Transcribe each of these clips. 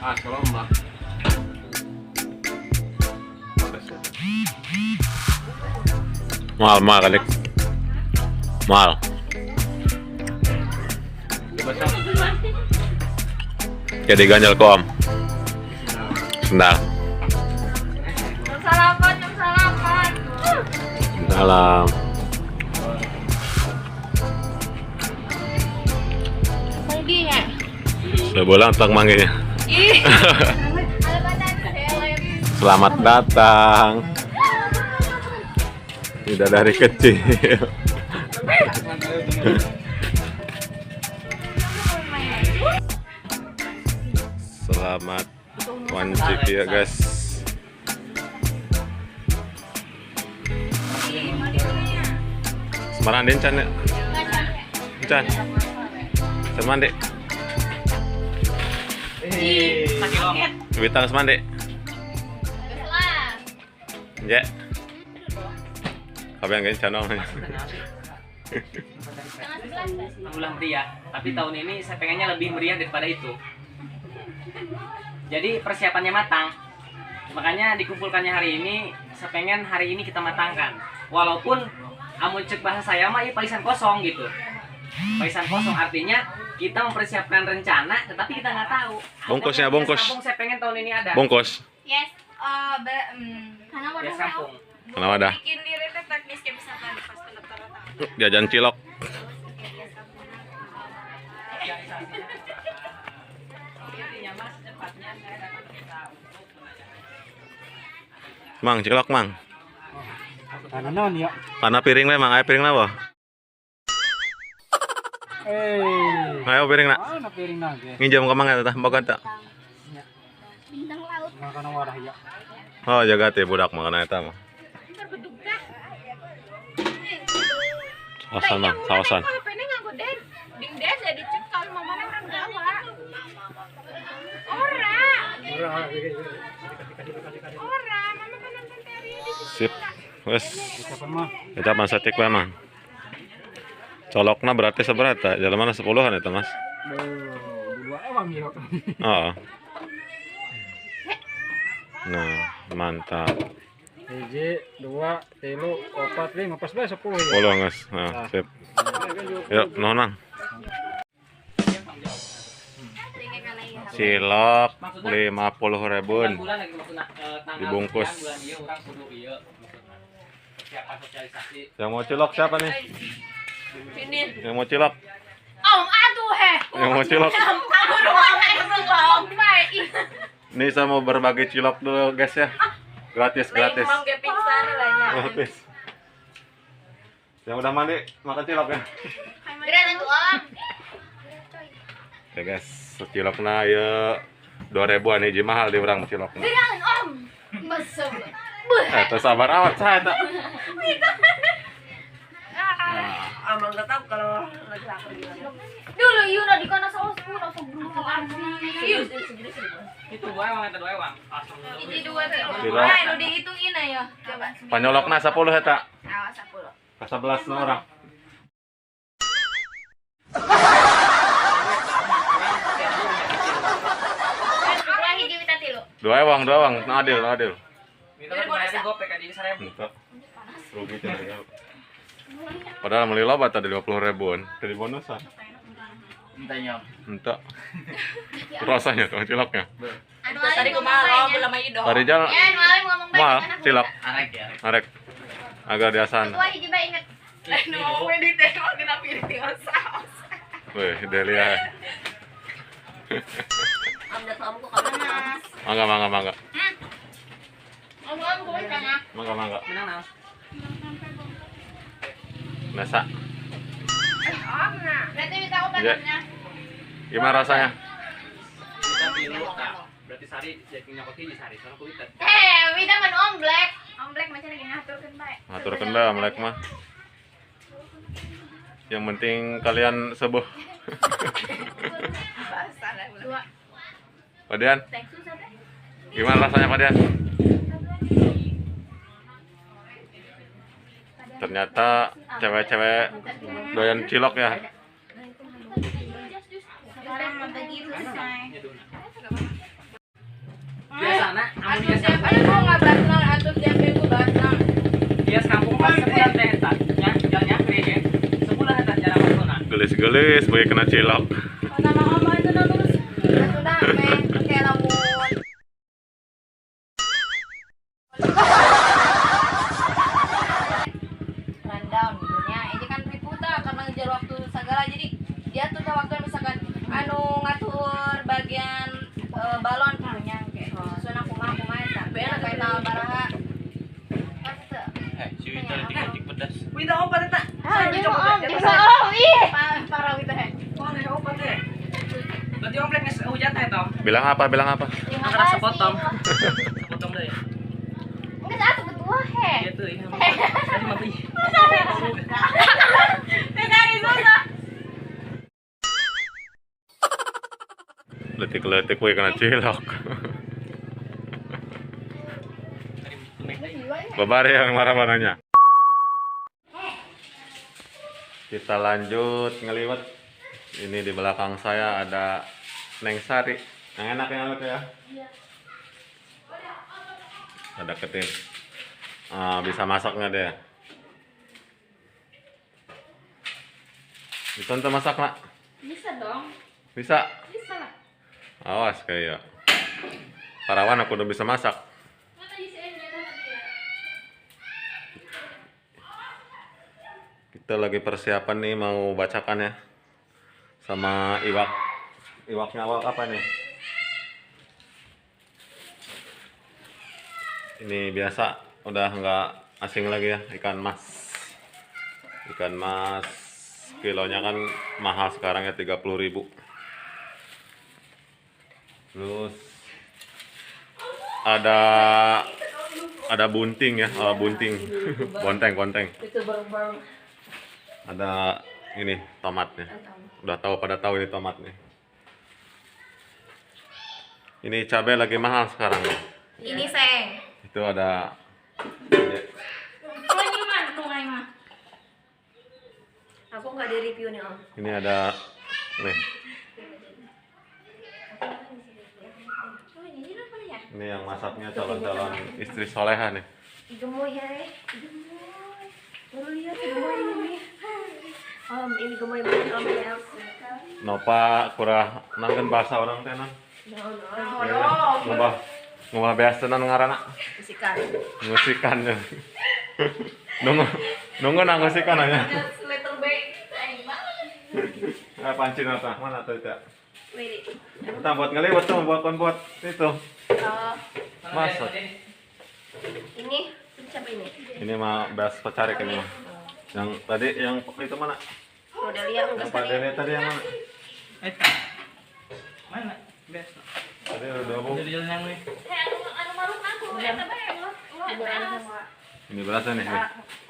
Ah, kalau mbak. Mahal, mahal kali. Mahal. Jadi ganjal kom. Sendal. Salaman, salaman. Salam. Mangginya. Sebulan tak manggilnya. Ih. Selamat datang. Tidak dari kecil. Selamat wancik ya guys. Semarang den can ya. Can. Can mandi. Witang semandi. Ya. Apa yang gini channel? Bulan meriah, tapi tahun ini saya pengennya lebih meriah daripada itu. Jadi persiapannya matang. Makanya dikumpulkannya hari ini, saya pengen hari ini kita matangkan. Walaupun amun cek bahasa saya mah ini palisan kosong gitu. Palisan kosong artinya kita mempersiapkan rencana, tetapi kita nggak tahu. Bungkusnya, bungkus. Kampung saya pengen tahun ini ada. Bungkus. Yes. Karena wadah. Yes, kampung. Karena wadah. Bikin diri teh teknis kayak misalkan pas pendaftaran. Jajan cilok. Mang, cilok mang. Karena naon ya? Karena piring we mang, aya piring apa? Ayo piring nak. Mana piring na ge? Nginjem ke mang eta tah, boga tah. Bintang laut. Makan wadah ya. Oh, jaga teh budak makan eta mah. Saosan mang, saosan. HP-nya nganggo den. Ding den jadi cekal mamane urang gawa. Ora. Ora, mama kan nonton teri di Sip. Wes. Kapan mah? Eta mah satik we mang. Colokna berarti seberapa? Jalan mana 10-an eta, Mas? Dua ewang ya. Oh. Nah, mantap. Hiji, dua, tilu, opat, lima, pas bae 10 ya. 10 geus. Nah, sip. Yuk, nuhun mang. Cilok 50 ribuan. Bulan lagi maksudna tanggal Dibungkus. sekian, bulan ieu urang kudu ieu maksudna. Persiapan sosialisasi. Yang mau cilok siapa nih? Sini. Yang mau cilok? Om atuh heh. Yang mau cilok? Aku doang om. Nih saya mau berbagi cilok dulu guys ya. Gratis, gratis. Gratis. Yang udah mandi makan cilok ya. Om. Oke guys, cilokna ya 2000-an hiji mahal di urang cilokna. Beran om. Mesem. Eta sabar amat saya eta. Amang nggak tahu kalau lagi lapar gimana. Dulu Yuna di kono saus pun langsung berubah. Itu dua ewang eta dua ewang. Hiji dua teh. Cilok. Nah, nu dihitungin ya. Coba. Panyolokna 10 eta. Awas 10. Ka 11 na orang. Dua hiji wita tilu. Dua ewang, nah adil, adil. Minta dibayarin gopek aja 1000. Entah. Rugi cenah ya. Padahal beli loba tadi 50 ribuan, tadi bonusan. Entahnya. Entah. Rasanya tuh ciloknya. Anu Tadi kumaha belum aja dong. Rijal Ya, anu alim ngomong bae mahal kan aku. cilok. Arek ya. Arek. Agak diasan. Tua hiji bae inget. Nu ngomongnya di tengok dina piring tinggal saus. Wih, Delia. Panas. Mangga, mangga, mangga. Om om gue tengah. Mangga, mangga. Menang naon? Nasa. Berarti minta aku panasnya. Gimana rasanya? Kita tilu tah. Berarti sari jadi nyokot hiji sari soalnya kuwi teh. Wita mah nu om black. Om black macam lagi ngaturkeun bae. Ngaturkeun bae om black mah. Yang penting kalian sebuh. Dua. Pak Dian, gimana rasanya Pak Dian? Ternyata cewek-cewek doyan cilok ya. Sekarang mau bagi selesai. Soalnya amun Atuh biasa tiap minggu nggak batang, atuh tiap minggu batang. biasa kampung pas sebulan teh eta. Nya, jalannya free ge. Sebulan eta jarak waktuna. Gelis-gelis bagi kena cilok. Sama oma itu terus. Atuh dah, meh, kayak lamun. Rundown gitu nya. Ini kan riputa karena ngejar waktu segala jadi dia tuh waktu misalkan anu ngatur bagian balon gitu nya kayak susun kumaha kumaha eta. Kayak tanggal baraha. Kan teu. Si Wita letik-letik pedas. Wita opat eta. Ah, oh, ih. Parah gitu he. Wah, opat teh. Berarti omplek geus hujan teh, Tom. Bilang apa? Bilang apa? Terima Karena kasih. sepotong. Sepotong deh. Enggak satu betul he. Iya tuh, iya. Tadi mah beli. Susah. Letik-letik bagi kena cilok. Babari yang marah-marahnya. Kita lanjut ngeliwat. Ini di belakang saya ada Neng Sari. Yang enak yang enak ya. Ada ketin. Bisa masak nggak dia? Bisa untuk masak nak? Bisa dong. Bisa. Bisa lah. Awas kayak. Parawan aku udah bisa masak. Kita lagi persiapan nih mau bacakan ya. Sama iwak. Iwaknya awak apa nih? Ini biasa udah nggak asing lagi ya, ikan mas. Ikan mas kilonya kan mahal sekarang ya 30.000. Terus ada bunting ya, bunting. Bonteng. Ada ini tomatnya. Udah tahu pada tahu ini tomatnya. Ini cabai lagi mahal sekarang ya. Ini seng. Itu ada. Aku nggak di review nih om. Ini ada nih. Ini yang masaknya calon-calon istri soleha nih. Gemoy ya, gemoy. Baru lihat gemoy ini. Om, ini gemoy banget om ya. Nopa kurang nangkan bahasa orang teh nan. Ngubah ngubah biasa nan ngaranna. Musikan. Musikan. Nunggu nang musikan aja. Letter B. Pancing apa? Mana tuh itu? Wait. Kita buat ngeliwat tuh, buat buat itu. Masak. Ini siapa ini? Ini mah beas pecarik ini mah. Yang tadi yang itu mana? Rodelia enggak Yang Pak Dene tadi yang mana? Mana? Beas. Tadi udah bu. Ini berasnya nih.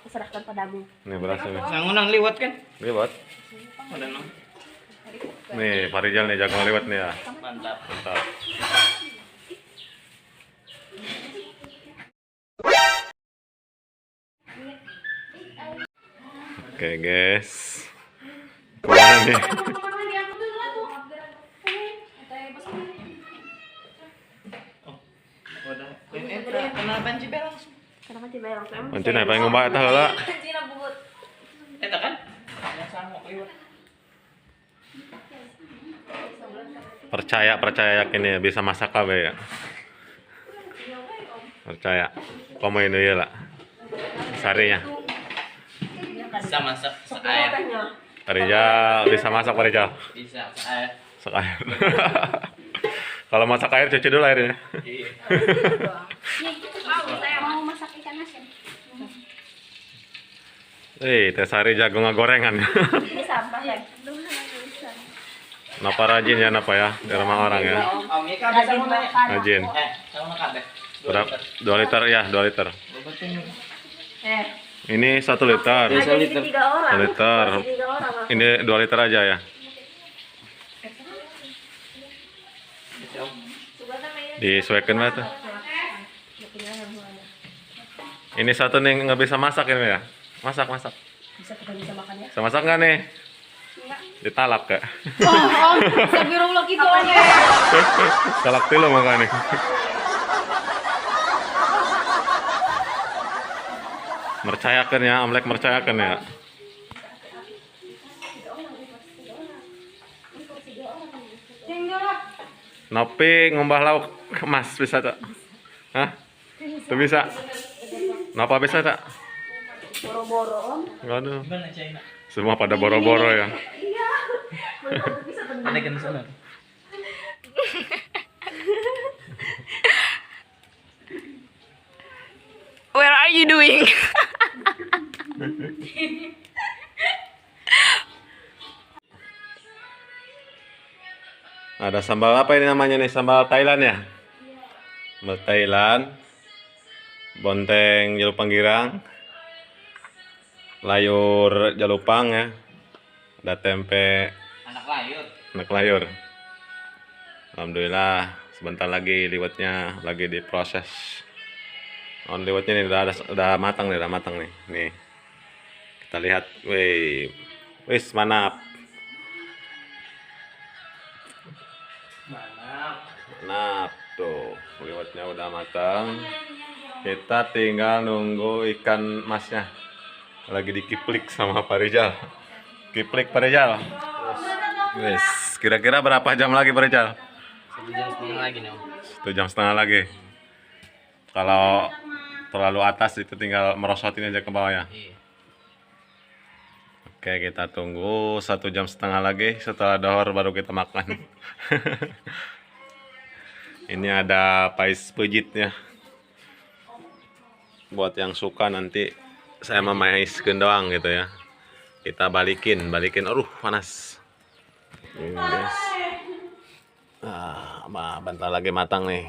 Aku serahkan padamu. Ini berasnya nih. Sangunan liwat kan? Liwat. Udah nong. Nih, Pak Rijal nih jago liwat nih ya. Mantap. Mantap. Oke, guys. Kemana nih? Kenapa banci langsung? Banci naik pengen ngomong eta heula. Eta kan? Yang Percaya yakin ya bisa masak kabeh ya. Percaya. Komo ini ya lah. Sarinya. Bisa masak air. Rijal bisa masak Pak Rijal? Bisa, masak air. Masak air. Kalau masak air cuci dulu airnya. Iya. Saya mau masak ikan asin. Teh Sari jago ngegorengan. Ini sampah ya. Napa rajin ya napa ya di rumah orang ya. Rajin. Berapa? 2 liter ya, 2 liter. Ini 1 liter. 1 liter. 1 liter. Ini 2 liter aja ya. Disesuaikan lah tuh. Ini satu nih nggak bisa masak ini ya. Masak. Bisa bukan bisa makan ya? Bisa masak nggak nih? Ditalak kak. Oh, astagfirullah gitu om. Talak dulu makanya. Mercayakan ya, Omlek mercayakan ya. Nopi ngumbah lauk emas bisa tak? Hah? Tuh bisa. Napa bisa tak? Boro-boro om. Aduh. Semua pada boro-boro ya. Iya. Ada sana. Where are you doing? Ada sambal apa ini namanya nih? Sambal Thailand ya? Sambal Thailand. Bonteng jelupang girang. Layur jalupang ya. Ada tempe anak layur. Anak layur. Alhamdulillah, sebentar lagi liwetnya lagi diproses. On liwetnya nih udah matang nih, udah matang nih. Nih. Kita lihat, wih. Wis manap. Manap tuh, liwetnya udah matang. Kita tinggal nunggu ikan masnya. Lagi dikiplik sama Pak Rizal. Kiplik Pak Rizal. Wis, kira-kira berapa jam lagi Pak Rizal? 1,5 jam lagi nih, Om. 1,5 jam lagi. Kalau terlalu atas itu tinggal merosotin aja ke bawah ya. Iya. Oke, kita tunggu 1,5 jam lagi. Setelah dohor baru kita makan. Ini ada pais pejitnya. Buat yang suka nanti saya memaiskan doang gitu ya. Kita balikin, balikin. Aduh, panas. Ini guys. Ah, bentar lagi matang nih.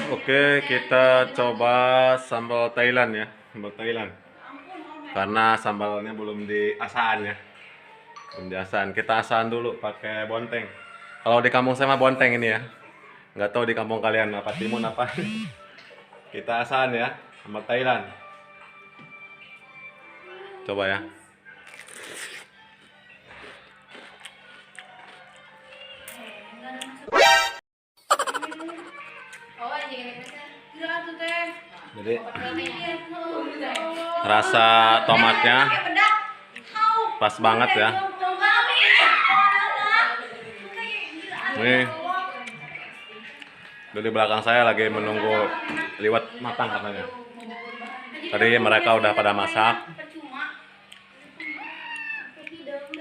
Oke, kita coba sambal Thailand ya, sambal Thailand. Karena sambalnya belum diasaan ya. Belum diasaan. Kita asaan dulu pakai bonteng. Kalau di kampung saya mah bonteng ini ya. Nggak tahu di kampung kalian apa timun apa. Kita asaan ya, sambal Thailand. Coba ya. Jadi rasa tomatnya pas banget ya. Nih, dari belakang saya lagi menunggu liwet matang katanya. Tadi mereka udah pada masak.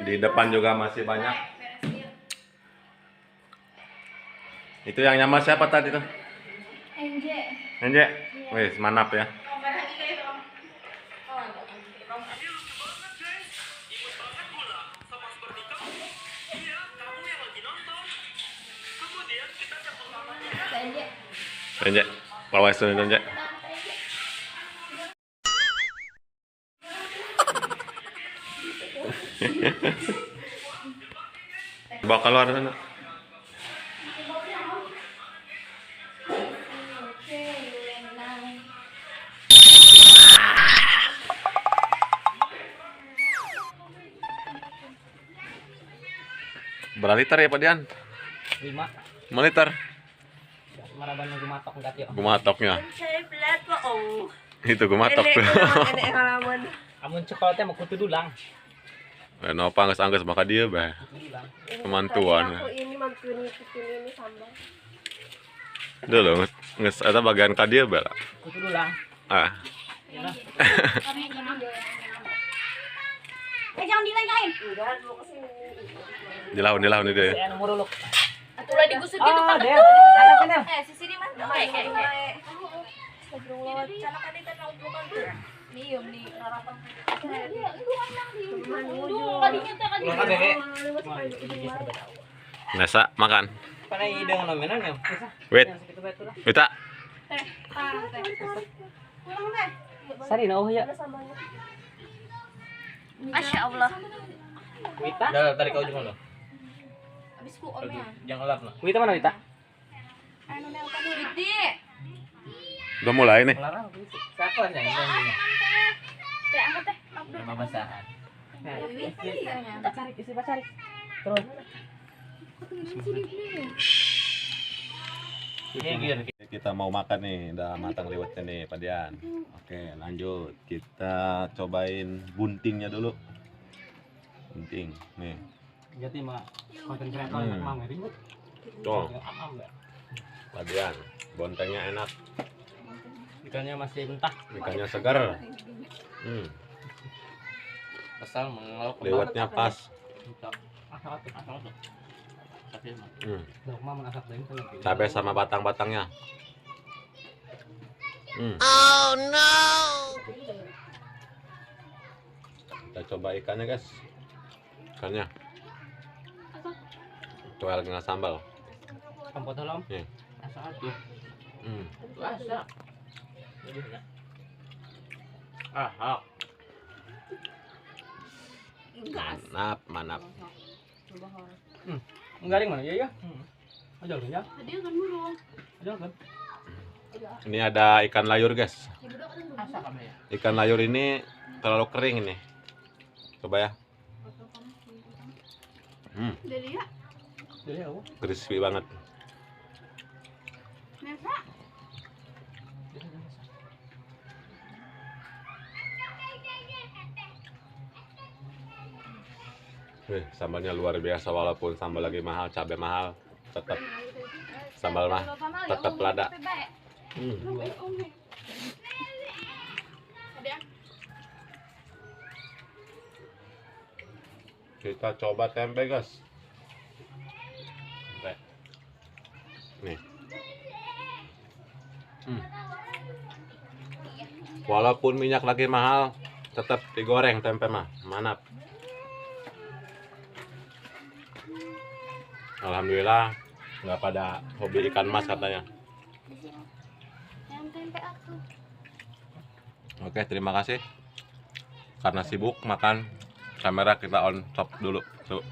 Di depan juga masih banyak. Itu yang nyambal siapa tadi tuh? Enje. Enje. Wih, manap ya. Enje, bawa itu Enje. Bawa keluar sana. Berapa liter ya Pak Dian? 5. 5 liter. Maraban gumatok enggak ya? Gumatoknya. Itu gumatok tuh. Amun coklatnya mau kutu dulang. Napa angges-angges maka dia bah. Kemantuan. Aku ini mantuin ngikutin ini sambal. Dulu geus eta bagian ka dieu bah. Kutu dulang. Ah. Jangan dilengkain. Enggak, mau kesini. Dilaun itu ya. Atulah digusur gitu Oh, Pak. deh. Ada bener. Sisi di mana? Oke, oke. Astagfirullah. Cana kan itu nang bukan tuh. Nih, om nih rarapan. Nesa makan. Pana ide ngono ya. Wait. Wita. Sari na oh ya. Masya Allah. Wita? Udah, tarik ke ujung lo. Habis ku om ya. Jangan elap lah. Wita mana Wita? Anu nelpon Witi. Udah mulai nih. Siapa nih? Teh angkat teh. Nama basahan. Cari, isi cari. Terus. Ini gini. Kita mau makan nih, udah matang liwetnya nih, Pak Dian. Oke, lanjut. Kita cobain buntingnya dulu. Bunting, nih. Jadi mah konten kreator emang ribut. Tuh. Pak Dian, bontengnya enak. Ikannya masih mentah. Ikannya segar. Asal mengelok. Liwetnya pas. Cabai sama batang-batangnya. Oh no. Kita coba ikannya, guys. Ikannya. Coba lagi nggak sambal. Nih. Manap, manap. Garing mana? Iya ya. Aja ya. Aja kan. Ini ada ikan layur, guys. Ikan layur ini terlalu kering ini. Coba ya. Crispy banget. Wih, sambalnya luar biasa, walaupun sambal lagi mahal, cabai mahal, tetap sambal mah tetap lada. Kita coba tempe, guys. Tempe. Nih. Walaupun minyak lagi mahal, tetap digoreng tempe mah, manap. Alhamdulillah nggak pada hobi ikan mas katanya. Oke, terima kasih. Karena sibuk makan, kamera kita on stop dulu. Tuh.